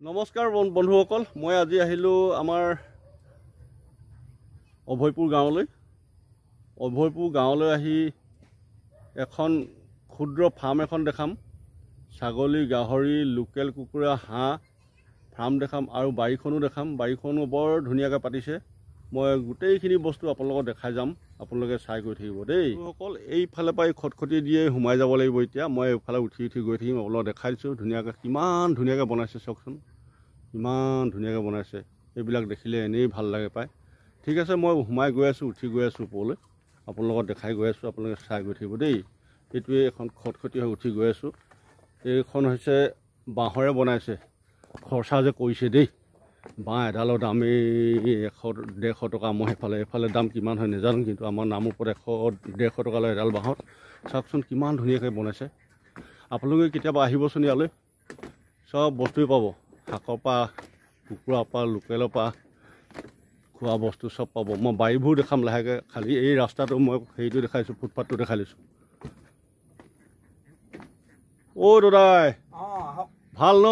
নমস্কাৰ বন্ধুসকল, মই আজি আহিলোঁ আমাৰ অভয়পুৰ গাঁৱলৈ। অভয়পুৰ গাঁৱলৈ আহি এখন ক্ষুদ্ৰ ফাৰ্ম এখন দেখাম। ছাগলী, গাহৰি, লোকেল কুকুৰা, হাঁহ ফাৰ্ম দেখাম আৰু বাৰীখনো দেখাম। বাৰীখনো বৰ ধুনীয়াকৈ পাতিছে। মই গোটেইখিনি বস্তু আপোনালোকক দেখাই যাম, আপোনালোকে চাই গৈ থাকিব দেই। সকল এইফালে পৰা এই খটখটি দিয়ে সোমাই যাব লাগিব। এতিয়া মই এইফালে উঠি উঠি গৈ থাকিম, আপোনালোকক দেখাই দিছোঁ। ধুনীয়াকৈ কিমান ধুনীয়াকৈ বনাইছে চাওকচোন, ইমান ধুনীয়াকৈ বনাইছে। এইবিলাক দেখিলে এনেই ভাল লাগে পায়। ঠিক আছে, মই সোমাই গৈ আছোঁ, উঠি গৈ আছোঁ ওপৰলৈ, আপোনালোকক দেখাই গৈ আছোঁ, আপোনালোকে চাই গৈ থাকিব দেই। এইটোৱে এখন খটখটি হৈ উঠি গৈ আছোঁ। এইখন হৈছে বাঁহৰে বনাইছে, খৰচা যে কৰিছে দেই। বাঁহ এডালৰ দামেই 100-150 টকা। মই সেইফালে এইফালে দাম কিমান হয় নাজানো, কিন্তু আমাৰ নামৰূপত 100-150 টকা লয় এডাল বাঁহত। চাওকচোন কিমান ধুনীয়াকৈ বনাইছে। আপোনালোকে কেতিয়াবা আহিবচোন ইয়ালৈ, চব বস্তুৱেই পাব। শাকৰ পৰা, কুকুৰাৰ পৰা, লোকেলৰ পৰা খোৱা বস্তু চব পাব। মই বাৰীবোৰ দেখাম লাহেকৈ, খালি এই ৰাস্তাটো মই হেৰিটো দেখাইছোঁ, ফুটপাথটো দেখাই লৈছোঁ। অ' দাদাই ভাল ন?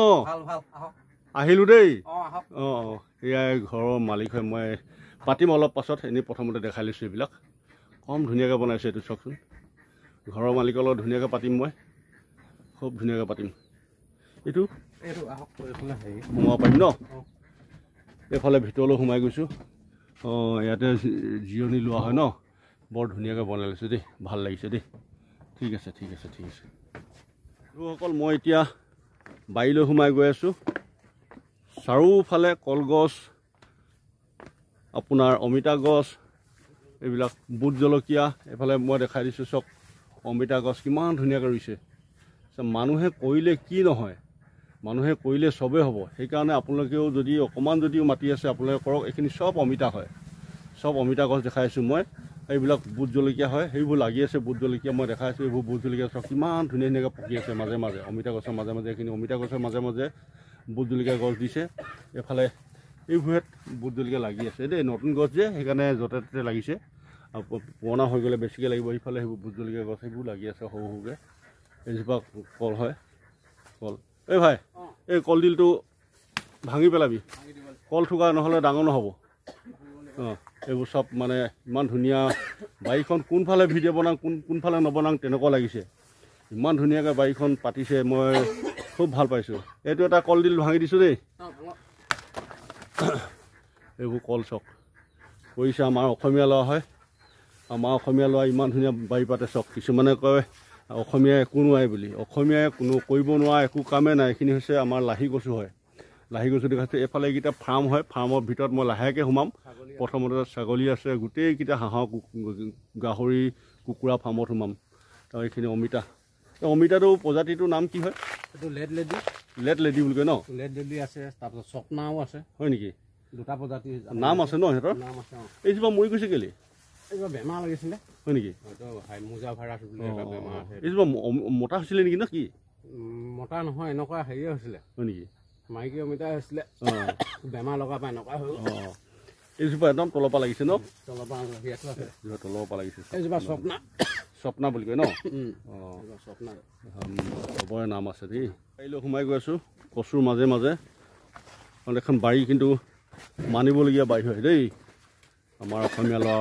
আহিলোঁ দেই। অঁ অঁ, এয়াই ঘৰৰ মালিক হয়, মই পাতিম অলপ পাছত। এনেই প্ৰথমতে দেখাই লৈছোঁ এইবিলাক কম ধুনীয়াকৈ বনাইছে। এইটো চাওকচোন, ঘৰৰ মালিকৰ লগত ধুনীয়াকৈ পাতিম মই, খুব ধুনীয়াকৈ পাতিম। এইটো সোমাব পাৰিম ন? এইফালে ভিতৰলৈ সোমাই গৈছোঁ। অঁ, ইয়াতে জিৰণি লোৱা হয় ন? বৰ ধুনীয়াকৈ বনাই লৈছোঁ দেই, ভাল লাগিছে দেই। ঠিক আছে, ঠিক আছে, ঠিক আছে। বন্ধুসকল, মই এতিয়া বাৰীলৈ সোমাই গৈ আছোঁ। চাৰিওফালে কলগছ, আপোনাৰ অমিতা গছ, এইবিলাক বুট জলকীয়া। এইফালে মই দেখাই দিছোঁ চব অমিতা গছ কিমান ধুনীয়াকৈ ৰুইছে। মানুহে কৰিলে কি নহয়, মানুহে কৰিলে চবেই হ'ব। সেইকাৰণে আপোনালোকেও যদি অকণমান যদিও মাটি আছে আপোনালোকে কৰক। এইখিনি চব অমিতা হয়, চব অমিতা গছ দেখাই আছোঁ মই। এইবিলাক বুট জলকীয়া হয়, সেইবোৰ লাগি আছে বুট জলকীয়া। মই দেখাই আছোঁ এইবোৰ বুট জলকীয়া চব কিমান ধুনীয়া ধুনীয়াকৈ পকি আছে। মাজে মাজে অমিতা গছৰ মাজে মাজে, এইখিনি অমিতা গছৰ মাজে মাজে বুট জলকীয়া গছ দিছে। এইফালে এইবোৰত বুট জলকীয়া লাগি আছে দেই, নতুন গছ যে সেইকাৰণে য'তে ত'তে লাগিছে। আৰু পুৰণা হৈ গ'লে বেছিকৈ লাগিব। এইফালে সেইবোৰ বুট জলকীয়া গছ সেইবোৰ লাগি আছে সৰু সৰুকৈ। এইজোপা কল হয়, কল। এই ভাই, এই কলডিলটো ভাঙি পেলাবি, কল থোকা নহ'লে ডাঙৰ নহ'ব। অঁ, এইবোৰ চব মানে ইমান ধুনীয়া বাৰীখন। কোনফালে ভিডিঅ' বনাওঁ, কোনফালে নবনাওঁ তেনেকুৱা লাগিছে। ইমান ধুনীয়াকৈ বাৰীখন পাতিছে, মই খুব ভাল পাইছোঁ। এইটো এটা কলডিল ভাঙি দিছোঁ দেই। এইবোৰ কল চক কৰিছে আমাৰ অসমীয়া ল'ৰা হয়। আমাৰ অসমীয়া ল'ৰা ইমান ধুনীয়া বাৰী পাতে চক। কিছুমানে কয় অসমীয়াই একো নোৱাৰে বুলি, অসমীয়াই কোনো কৰিব নোৱাৰা একো কামেই নাই। এইখিনি হৈছে আমাৰ লাহি কচু হয়, লাহি কচু দেখাইছে। এইফালে এইকেইটা ফাৰ্ম হয়, ফাৰ্মৰ ভিতৰত মই লাহেকৈ সোমাম। প্ৰথমতে ছাগলী আছে, গোটেইকেইটা হাঁহৰ, গাহৰি, কুকুৰা ফাৰ্মত সোমাম। আৰু এইখিনি অমিতা, এই অমিতাটো প্ৰজাতিটোৰ নাম কি হয়? এইটো লেড লেডি। লেড লেডি বুলি কয় ন? লেড লেডি আছে, তাৰপিছত স্বপ্নাও আছে। হয় নেকি? দুটা প্ৰজাতি নাম আছে ন সিহঁতৰ? নাম আছে। এইজোপা মৰি গৈছে কেলৈ? এইজোপা বেমাৰ লাগিছিলে। হয় নেকি? মোজা ভাইৰাছ বুলি এটা বেমাৰ আছে। এইজোপা মতা হৈছিলে নেকি ন কি? মতা নহয়, এনেকুৱা হেৰিয়ে হৈছিলে। হয় নেকি? মাইকী অমিতা হৈছিলে, বেমাৰ লগা পৰা এনেকুৱা হৈ গ'ল। এইজোপা একদম তলৰ পৰা লাগিছে ন? তলৰ পৰা আছে, তলৰ পৰা লাগিছে। এইজোপা স্বপ্না, স্বপ্না বুলি কয় ন? অঁ, স্বপ্না। চবৰে নাম আছে দেই। বাৰীলৈ সোমাই গৈ আছোঁ কচুৰ মাজে মাজে। কাৰণ এখন বাৰী কিন্তু মানিবলগীয়া বাৰী হয় দেই। আমাৰ অসমীয়া ল'ৰা,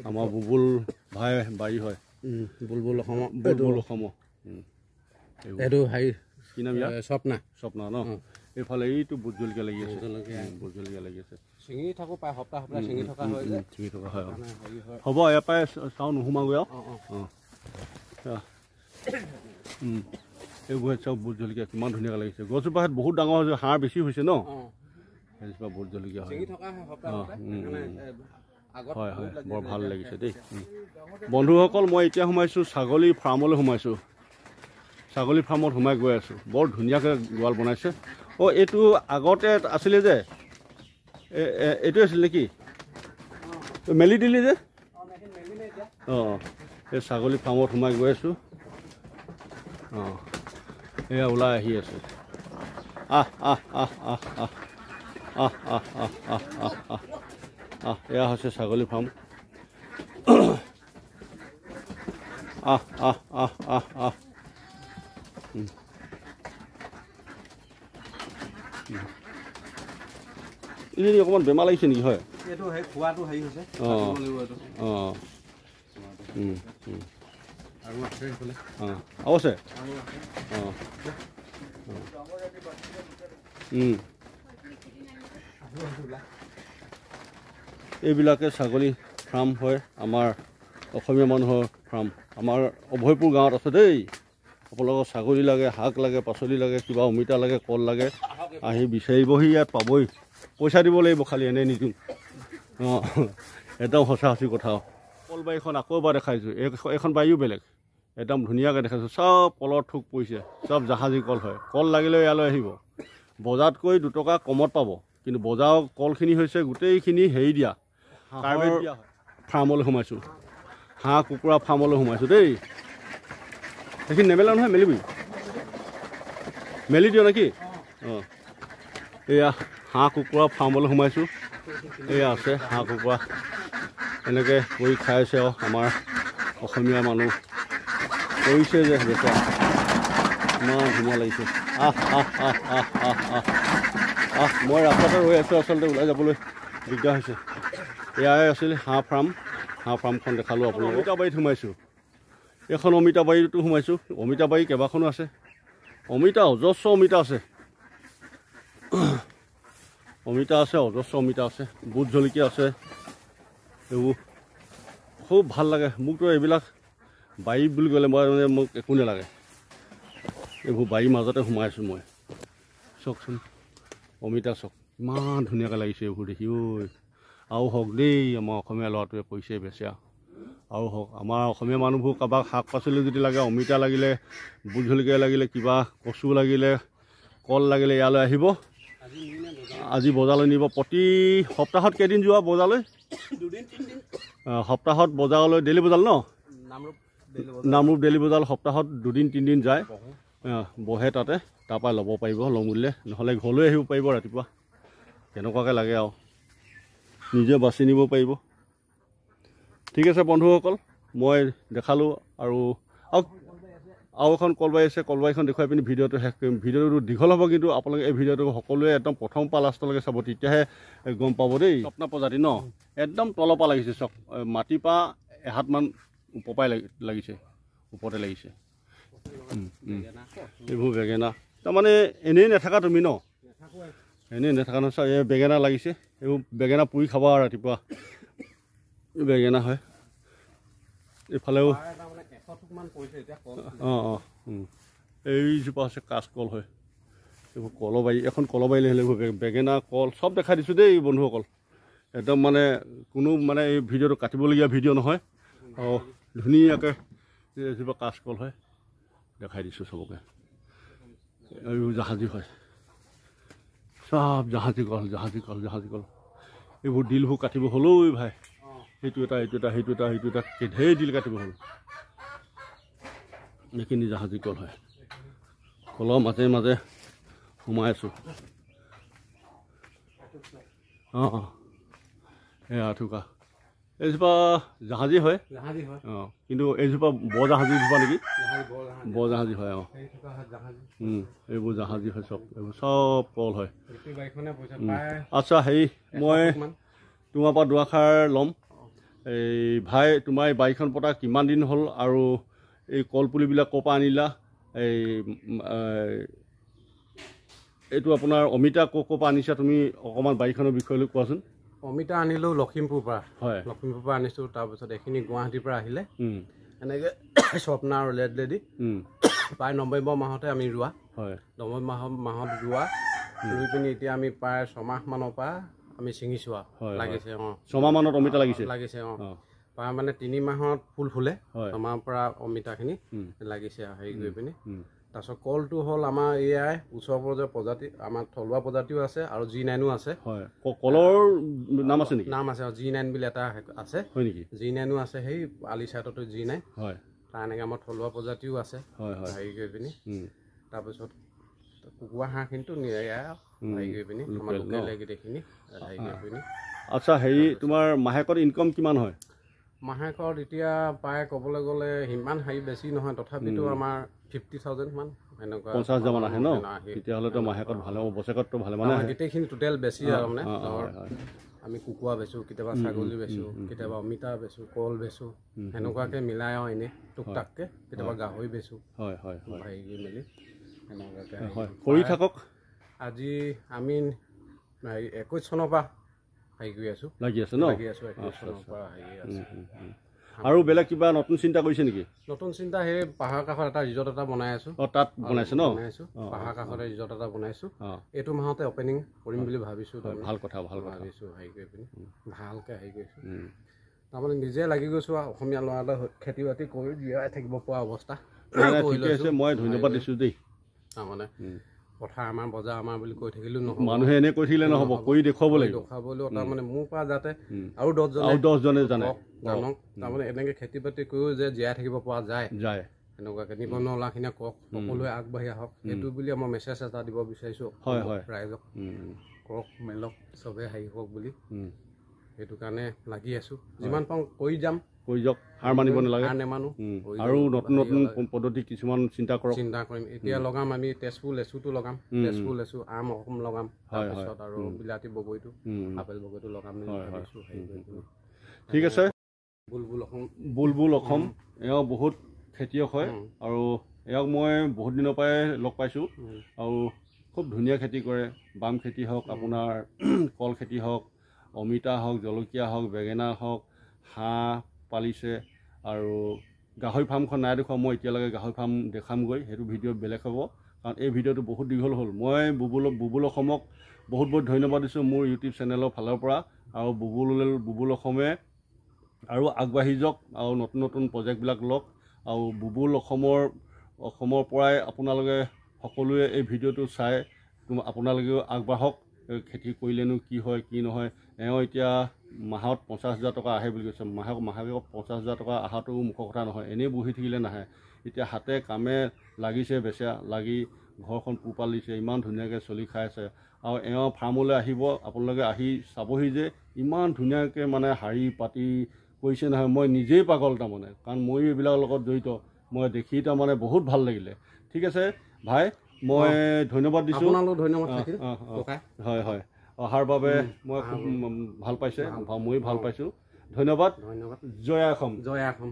আমাৰ বুবুল ভাই বাৰী হয়। বুলবুল অসম, বুলবুল অসম। এইটো হেৰি কি নাম ইয়াৰ? স্বপ্না। স্বপ্না ন? এইফালে এইটো বুট জলকীয়া লাগি আছে, বুট জলকীয়া লাগি আছে। ছিঙি থাকোঁ প্ৰায় সপ্তাহ সপ্তাহ ছিঙি থকা হয় যে। ছিঙি থকা হয়। হ'ব, ইয়াৰ পৰাই চাওঁ, নোসোমাগৈ আৰু। অঁ, এইবোৰ চাওক বুট জলকীয়া কিমান ধুনীয়াকৈ লাগিছে। গছজোপা বহুত ডাঙৰ হৈছে, হাঁহ বেছি হৈছে ন? সেইজোপা বুট জলকীয়া হয়। হয় হয়, বৰ ভাল লাগিছে দেই। বন্ধুসকল, মই এতিয়া সোমাইছোঁ ছাগলী ফাৰ্মলৈ সোমাইছোঁ। ছাগলী ফাৰ্মত সোমাই গৈ আছোঁ। বৰ ধুনীয়াকৈ গঁৰাল বনাইছে। অঁ, এইটো আগতে আছিলে যে, এইটোৱে আছিল নেকি? মেলি দিলি যে? অঁ, এই ছাগলী ফাৰ্মত সোমাই গৈ আছোঁ। অঁ, এয়া ওলাই আহি আছে। আহ আহ আহ আহ আহ আহ আহ আহ আহ আহ আহ আহ, এয়া হৈছে ছাগলী ফাৰ্ম। আহ আহ আহ আহ আহ। এইজনী অকণমান বেমাৰ লাগিছে নেকি? হয়, এইটো সেই খোৱাটো হেৰি হৈছে। অঁ অঁ, আৰু আছে সেইফালে। অঁ, আৰু আছে। অঁ, এইবিলাকে ছাগলী ফাৰ্ম হয়, আমাৰ অসমীয়া মানুহৰ ফাৰ্ম, আমাৰ অভয়পুৰ গাঁৱত আছে দেই। আপোনালোকৰ ছাগলী লাগে, শাক লাগে, পাচলি লাগে, কিবা অমিতা লাগে, কল লাগে, আহি বিচাৰিবহি, ইয়াত পাবই। পইচা দিব লাগিব খালি, এনেই নিদিওঁ। অঁ, একদম সঁচা সঁচি কথা। কলবাৰীখন আকৌ এবাৰ দেখাইছোঁ, এইখন বাৰীও বেলেগ, একদম ধুনীয়াকৈ দেখাইছোঁ। চব কলৰ থোক পৰিছে, চব জাহাজী কল হয়। কল লাগিলেও ইয়ালৈ আহিব, বজাৰতকৈ 2 টকা কমত পাব। কিন্তু বজাৰৰ কলখিনি হৈছে গোটেইখিনি হেৰি দিয়া, কাৰ্বেট দিয়া। ফাৰ্মলৈ সোমাইছোঁ, হাঁহ কুকুৰা ফাৰ্মলৈ সোমাইছোঁ দেই। সেইখিনি নেমেলা নহয়, মেলিবি, মেলি দিয় নেকি? অঁ, এয়া হাঁহ কুকুৰা ফাৰ্মলৈ সোমাইছোঁ। এয়া আছে হাঁহ কুকুৰা, এনেকৈ কৰি খাই আছে আৰু আমাৰ অসমীয়া মানুহ কৰিছে যে বেচেৰা, ইমান ধুনীয়া লাগিছে। আহ আহ আহ আহ আহ আহ আহ, মই ৰাস্তাতে ৰৈ আছোঁ, আচলতে ওলাই যাবলৈ দিগদাৰ হৈছে। এয়াই আছিল হাঁহ ফাৰ্ম, হাঁহ ফাৰ্মখন দেখালোঁ আপোনালোকক। অমিতাবাৰীত সোমাইছোঁ, এইখন অমিতাবাৰীতো সোমাইছোঁ। অমিতাবাৰী কেইবাখনো আছে, অমিতা অজস্ৰ অমিতা আছে, অমিতা আছে, অজস্ৰ অমিতা আছে, বুট জলকীয়া আছে, এইবোৰ খুব ভাল লাগে মোকতো। এইবিলাক বাৰী বুলি ক'লে মই মানে মোক একো নালাগে, এইবোৰ বাৰীৰ মাজতে সোমাই আছোঁ মই। চাওকচোন অমিতা চাওক, ইমান ধুনীয়াকৈ লাগিছে এইবোৰ দেখি। ঐ আৰু হওক দেই, আমাৰ অসমীয়া ল'ৰাটোৱে কৰিছে বেচেৰা, আৰু হওক। আমাৰ অসমীয়া মানুহবোৰ কাৰোবাক শাক পাচলি যদি লাগে, অমিতা লাগিলে, বুট জলকীয়া লাগিলে, কিবা কচু লাগিলে, কল লাগিলে ইয়ালৈ আহিব। আজি বজাৰলৈ নিব। প্ৰতি সপ্তাহত কেইদিন যোৱা বজাৰলৈ? সপ্তাহত বজাৰলৈ ডেইলি বজাৰ ন? নামৰূপ ডেইলি বজাৰ সপ্তাহত 2 3 দিন যায়, বহে তাতে, তাৰপৰা ল'ব পাৰিব ল'ম বুলিলে, নহ'লে ঘৰলৈ আহিব পাৰিব ৰাতিপুৱা, কেনেকুৱাকৈ লাগে আৰু নিজে বাছি নিব পাৰিব। ঠিক আছে বন্ধুসকল, মই দেখালোঁ। আৰু আৰু এখন কলবাৰী আছে, কলবাৰীখন দেখুৱাই পিনি ভিডিঅ'টো শেষ কৰিম। ভিডিঅ'টো দীঘল হ'ব, কিন্তু আপোনালোকে এই ভিডিঅ'টো সকলোৱে একদম প্ৰথম পৰা লাষ্টলৈকে চাব, তেতিয়াহে গম পাব দেই। স্বপ্ন প্ৰজাতি ন, একদম তলৰ পৰা লাগিছে চক, মাটিৰ পৰা এহাতমান ওপৰ পৰাই লাগিছে, ওপৰতে লাগিছে। এইবোৰ বেঙেনা, তাৰমানে এনেই নাথাকা তুমি ন, এনেই নাথাকা নহয়। এই বেঙেনা লাগিছে, এইবোৰ বেঙেনা পুৰি খাবা আৰু ৰাতিপুৱা, বেঙেনা হয়। এইফালেও অঁ অঁ, এইজোপা হৈছে কাচকল হয়, এইবোৰ কলবাৰী, এখন কলবাৰী আহিলে এইবোৰ বেঙেনা কল চব দেখাই দিছোঁ দেই বন্ধুসকল। একদম মানে কোনো মানে এই ভিডিঅ'টো কাটিবলগীয়া ভিডিঅ' নহয়। অঁ, ধুনীয়াকৈ এইজোপা কাচকল হয়, দেখাই দিছোঁ চবকে। এইবোৰ জাহাজী হয়, চব জাহাজী কল, জাহাজী কল, জাহাজী কল। এইবোৰ ডিলবোৰ কাটিব হ'লেও ভাই, সেইটো এটা, এইটো এটা, সেইটো এটা, সেইটো এটা, ঢেৰ ডিল কাটিব হ'ল। এইখিনি জাহাজী কল হয়, কলৰ মাজে মাজে সোমাই আছোঁ। অঁ অঁ, এয়া থোকা এইজোপা জাহাজী হয়, অঁ, কিন্তু এইজোপা বৰ জাহাজী জোপা নেকি? বৰ জাহাজী হয়। অঁ, এইবোৰ জাহাজী হয় চব, এইবোৰ চব কল হয়। আচ্ছা হেৰি, মই তোমাৰ পৰা দুআষাৰ ল'ম। এই ভাই, তোমাৰ এই বাৰীখন পতা কিমান দিন হ'ল, আৰু এই কলপুলিবিলাক ক'ৰ পৰা আনিলা? এই এইটো আপোনাৰ অমিতা ক'ৰ পৰা আনিছা তুমি, অকণমান বাৰীখনৰ বিষয়লৈ কোৱাচোন। অমিতা আনিলোঁ লখিমপুৰৰ পৰা। হয়, লখিমপুৰৰ পৰা আনিছোঁ। তাৰপিছত এইখিনি গুৱাহাটীৰ পৰা আহিলে। এনেকৈ স্বপ্না আৰু লেড লেডি প্ৰায় নৱেম্বৰ মাহতে আমি ৰোৱা। হয়, নৱেম্বৰ মাহত ৰোৱা, ৰুই পিনি এতিয়া আমি প্ৰায় 6 মাহমানৰ পৰা আমি ছিঙিছোঁ আৰু লাগিছে। অঁ, 6 মাহমানত অমিতা লাগিছে? লাগিছে। অঁ, প্ৰায় মানে 3 মাহত ফুল ফুলে, 6 মাহৰ পৰা অমিতাখিনি লাগিছে আৰু হেৰি কৰি পিনি। তাৰপিছত কলটো হ'ল আমাৰ এয়াই ওচৰ পাজৰ প্ৰজাতি, আমাৰ থলুৱা প্ৰজাতিও আছে আৰু G9ও আছে। হয়, কলৰ নাম আছে নেকি? নাম আছে, G9 বুলি এটা আছে। হয় নেকি? G9ও আছে, সেই আলি চাইডতো G9। হয়, তাৰ এনেকৈ আমাৰ থলুৱা প্ৰজাতিও আছে। হয় হয়, হেৰি কৰি পিনি। তাৰপিছত কুকুৰা হাঁহখিনিতো এয়াই হেৰি কৰি পিনি আমাৰ লোকেল গোটেইখিনি হেৰি কৰি পিনি। আচ্ছা হেৰি, তোমাৰ মাহেকত ইনকম কিমান হয়? মাহেকত এতিয়া প্ৰায় ক'বলৈ গ'লে সিমান হেৰি বেছি নহয়, তথাপিতো আমাৰ 50,000 মান সেনেকুৱা 50 হাজাৰ মান আহে ন? তেতিয়াহ'লেতো মাহেকত ভালে, বছৰেকততো ভালে মানে গোটেইখিনি টোটেল বেছি আৰু মানে আমি কুকুৰা বেচোঁ, কেতিয়াবা ছাগলী বেচোঁ, কেতিয়াবা অমিতা বেচোঁ, কল বেচোঁ, সেনেকুৱাকৈ মিলাই আৰু এনেই টুক টাককৈ কেতিয়াবা গাহৰি বেচোঁ। হয় হয় হেৰি কৰি মেলি সেনেকুৱাকৈ হয় কৰি থাকক। আজি আমি হেৰি 21 চনৰ পৰা হেৰি কৰি আছোঁ, লাগি আছে ন? লাগি আছোঁ 21 চনৰ পৰা হেৰি আছোঁ। আৰু বেলেগ কিবা নতুন চিন্তা কৰিছে নেকি? নতুন চিন্তা সেই পাহাৰৰ কাষত এটা ৰিজৰ্ট এটা বনাই আছোঁ। অঁ, তাত বনাইছে ন? বনাইছোঁ, পাহাৰ কাষতে ৰিজৰ্ট এটা বনাইছোঁ। এইটো মাহতে অ'পেনিং কৰিম বুলি ভাবিছোঁ। ভাল কথা, ভাল কথা ভাবিছোঁ। হেৰি কৰি পিনি ভালকৈ হেৰি কৰিছোঁ, তাৰমানে নিজে লাগি গৈছোঁ আৰু অসমীয়া ল'ৰা এটা খেতি বাতি কৰি জীয়াই থাকিব পৰা অৱস্থা। ঠিকে আছে, মই ধন্যবাদ দিছোঁ দেই। তাৰমানে পথাৰ আমাৰ, বজাৰ আমাৰ বুলি কৈ থাকিলেও নহ'ব, মানুহে এনেই কৈ থাকিলে নহ'ব, কৰি দেখুৱাব লাগিব। দেখুৱাবলৈও তাৰমানে মোৰ পৰা যাতে আৰু দহজনে জানে, জানক, তাৰমানে এনেকৈ খেতি বাতি কৰিও যে জীয়াই থাকিব পৰা যায় যায়, এনেকুৱাকৈ নিবনুৱা ল'ৰাখিনিয়ে কওক, সকলোৱে আগবাঢ়ি আহক, সেইটো বুলি মই মেছেজ এটা দিব বিচাৰিছোঁ ৰাইজক, কৰক মেলক চবে হেৰি হওক বুলি। সেইটো কাৰণে লাগি আছোঁ, যিমান পাৰোঁ কৰি যাম, কৰি যাওক, হাৰ মানিব নালাগে, হাৰ নেমানো। আৰু নতুন নতুন পদ্ধতি কিছুমান চিন্তা কৰক, চিন্তা কৰিম। এতিয়া লগাম আমি তেজপুৰ লেচুটো লগাম, তেজপুৰ লেচু, আম অসম লগাম, তাৰপিছত আৰু বিলাতী বগৰীটো, আপেল বগৰীটো লগাম বুলি ভাবিছোঁ। হেৰি কৰি ঠিক আছে। বুলবুল অসম, বুলবুল অসম, এওঁ বহুত খেতিয়ক হয় আৰু এওঁক মই বহুত দিনৰ পৰাই লগ পাইছোঁ আৰু খুব ধুনীয়া খেতি কৰে। বাম খেতি হওক, আপোনাৰ কল খেতি হওক, অমিতা হওক, জলকীয়া হওক, বেঙেনা হওক, হাঁহ পালিছে আৰু গাহৰি ফাৰ্মখন নাই দেখুওৱা মই এতিয়ালৈকে, গাহৰি ফাৰ্ম দেখামগৈ, সেইটো ভিডিঅ' বেলেগ হ'ব কাৰণ এই ভিডিঅ'টো বহুত দীঘল হ'ল। মই বুবুল অসমক বহুত বহুত ধন্যবাদ দিছোঁ মোৰ ইউটিউব চেনেলৰ ফালৰ পৰা। আৰু বুবুল অসমে আৰু আগবাঢ়ি যাওক আৰু নতুন নতুন প্ৰজেক্টবিলাক লওক। আৰু বুবুল অসমৰ পৰাই আপোনালোকে সকলোৱে এই ভিডিঅ'টো চাই আপোনালোকেও আগবাঢ়ক। খেতি কৰিলেনো কি হয় কি নহয়, এওঁ এতিয়া মাহত 50 হাজাৰ টকা আহে বুলি কৈছে। মাহেকত 50 হাজাৰ টকা অহাটো মুখৰ কথা নহয়, এনেই বহি থাকিলে নাহে। এতিয়া হাতে কামে লাগিছে, বেচেৰা লাগি ঘৰখন পোহপাল দিছে, ইমান ধুনীয়াকৈ চলি খাই আছে। আৰু এওঁ ফাৰ্মলৈ আহিব, আপোনালোকে আহি চাবহি যে ইমান ধুনীয়াকৈ মানে শাৰী পাতি কৰিছে নহয়, মই নিজেই পাগল তাৰমানে, কাৰণ ময়ো এইবিলাকৰ লগত জড়িত, মই দেখি তাৰমানে বহুত ভাল লাগিলে। ঠিক আছে ভাই, মই ধন্যবাদ দিছোঁ। হয় হয়, অহাৰ বাবে মই খুব ভাল পাইছে, ময়ো ভাল পাইছোঁ। ধন্যবাদ। ধন্যবাদ। জয় অসম, জয় অসম।